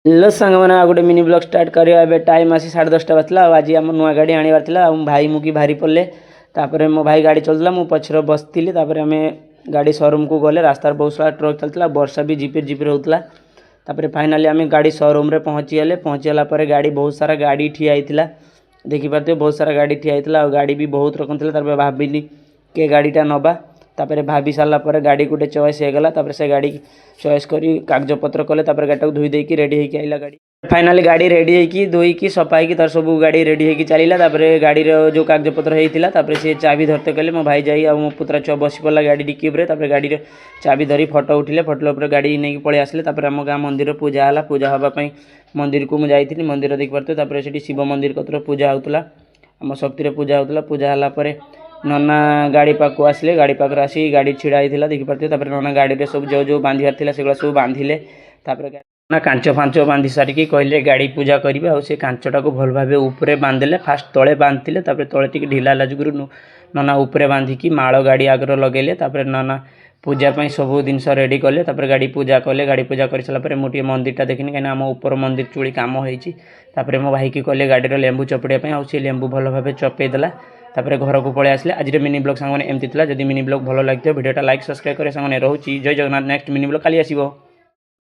Hello ସାଙ୍ଗମାନେ, ଆଉ ଗୋଟେ ମିନି ବ୍ଲଗ୍ ଷ୍ଟାର୍ଟ କରିବା। ଏବେ ଟାଇମ୍ ଆସି 10:30 ବାଜିଥିଲା ଆଉ ଆଜି ଆମ ନୂଆ ଗାଡ଼ି ଆଣିବାର ଥିଲା। ଆଉ ଭାଇ ମୁଁ କି ବାହାରି ପଡ଼ିଲେ। ତାପରେ ମୋ ଭାଇ ଗାଡ଼ି ଚଲାଉଥିଲା, ମୁଁ ପଛରେ ବସିଥିଲି। ତାପରେ ଆମେ ଗାଡ଼ି ସୋରୁମ୍କୁ ଗଲେ। ରାସ୍ତାରେ ବହୁତ ସାରା ଟ୍ରକ୍ ଚାଲିଥିଲା, ବର୍ଷା ବି ଝିପିରି ଝିପିରି ହେଉଥିଲା। ତାପରେ ଫାଇନାଲି ଆମେ ଗାଡ଼ି ସୋରୁମ୍ରେ ପହଞ୍ଚିଗଲେ। ପହଞ୍ଚିଗଲା ପରେ ଗାଡ଼ି, ବହୁତ ସାରା ଗାଡ଼ି ଠିଆ ହେଇଥିଲା। ଦେଖିପାରୁଥିବେ, ବହୁତ ସାରା ଗାଡ଼ି ଠିଆ ହେଇଥିଲା ଆଉ ଗାଡ଼ି ବି ବହୁତ ରକମ ଥିଲା। ତାପରେ ଭାବିଲି କେ ଗାଡ଼ିଟା ନେବା। ତାପରେ ଭାବି ସାରିଲା ପରେ ଗାଡ଼ି ଗୋଟେ ଚଏସ୍ ହେଇଗଲା। ତାପରେ ସେ ଗାଡ଼ି ଚଏସ୍ କରି କାଗଜପତ୍ର କଲେ। ତାପରେ ଗାଡ଼ିଟାକୁ ଧୋଇ ଦେଇକି ରେଡ଼ି ହେଇକି ଆଇଲା ଗାଡ଼ି। ଫାଇନାଲି ଗାଡ଼ି ରେଡ଼ି ହେଇକି, ଧୋଇକି, ସଫା ହେଇକି, ତାର ସବୁ ଗାଡ଼ି ରେଡ଼ି ହେଇକି ଚାଲିଲା। ତାପରେ ଗାଡ଼ିର ଯେଉଁ କାଗଜପତ୍ର ହେଇଥିଲା, ତାପରେ ସେ ଚାବି ଧରତେ କହିଲେ। ମୋ ଭାଇ ଯାଇ ଆଉ ମୋ ପୁତୁରା ଛୁଆ ବସି ପଡ଼ିଲା ଗାଡ଼ି ଡିକି ଉପରେ। ତାପରେ ଗାଡ଼ିରେ ଚାବି ଧରି ଫଟୋ ଉଠିଲେ। ଫଟୋ ଉପରେ ଗାଡ଼ି ନେଇକି ପଳେଇ ଆସିଲେ। ତାପରେ ଆମ ଗାଁ ମନ୍ଦିର ପୂଜା ହେଲା। ପୂଜା ହେବା ପାଇଁ ମନ୍ଦିରକୁ ମୁଁ ଯାଇଥିଲି। ମନ୍ଦିର ଦେଖିପାରୁଥିବେ। ତାପରେ ସେଠି ଶିବ ମନ୍ଦିର କତିରେ ପୂଜା ହେଉଥିଲା, ଆମ ଶକ୍ତିରେ ପୂଜା ହେଉଥିଲା। ପୂଜା ହେଲା ପରେ ନନା ଗାଡ଼ି ପାଖକୁ ଆସିଲେ। ଗାଡ଼ି ପାଖରେ ଆସି ଗାଡ଼ି ଛିଡ଼ା ହେଇଥିଲା, ଦେଖିପାରୁଥିବେ। ତାପରେ ନନା ଗାଡ଼ିରେ ସବୁ ଯେଉଁ ଯେଉଁ ବାନ୍ଧିବାର ଥିଲା, ସେଗୁଡ଼ା ସବୁ ବାନ୍ଧିଲେ। ତାପରେ ନା କାଞ୍ଚ ଫାଞ୍ଚ ବାନ୍ଧି ସାରିକି କହିଲେ ଗାଡ଼ି ପୂଜା କରିବେ। ଆଉ ସେ କାଞ୍ଚଟାକୁ ଭଲ ଭାବେ ଉପରେ ବାନ୍ଧିଲେ। ଫାଷ୍ଟ ତଳେ ବାନ୍ଧିଥିଲେ, ତାପରେ ତଳେ ଟିକେ ଢିଲା ହେଲା ଯୋଗୁରୁ ନନା ଉପରେ ବାନ୍ଧିକି ମାଳ ଗାଡ଼ି ଆଗରେ ଲଗେଇଲେ। ତାପରେ ନନା ପୂଜା ପାଇଁ ସବୁ ଜିନିଷ ରେଡ଼ି କଲେ। ତାପରେ ଗାଡ଼ି ପୂଜା କଲେ। ଗାଡ଼ି ପୂଜା କରିସାରିଲା ପରେ ମୁଁ ଟିକେ ମନ୍ଦିରଟା ଦେଖିନି, କାହିଁକିନା ଆମ ଉପର ମନ୍ଦିର ଚୁଳି କାମ ହେଇଛି। ତାପରେ ମୋ ଭାଇକି କହିଲେ ଗାଡ଼ିର ଲେମ୍ବୁ ଚପଡ଼ିବା ପାଇଁ, ଆଉ ସେ ଲେମ୍ବୁ ଭଲ ଭାବେ ଚପେଇ ଦେଲା। ତାପରେ ଘରକୁ ପଳେଇ ଆସିଲେ। ଆଜିର ମିନି ବ୍ଲଗ୍ ସାଙ୍ଗମାନେ ଏମିତି ଥିଲା। ଯଦି ମିନି ବ୍ଲଗ୍ ଭଲ ଲାଗିଥିବ, ଭିଡ଼ିଓଟା ଲାଇକ୍, ସବସ୍କ୍ରାଇବ୍ କରିବେ ସାଙ୍ଗମାନେ। ରହୁଛି, ଜୟ ଜଗନ୍ନାଥ। ନେକ୍ସଟ ମିନି ବ୍ଲଗ୍ କାଲି ଆସିବ।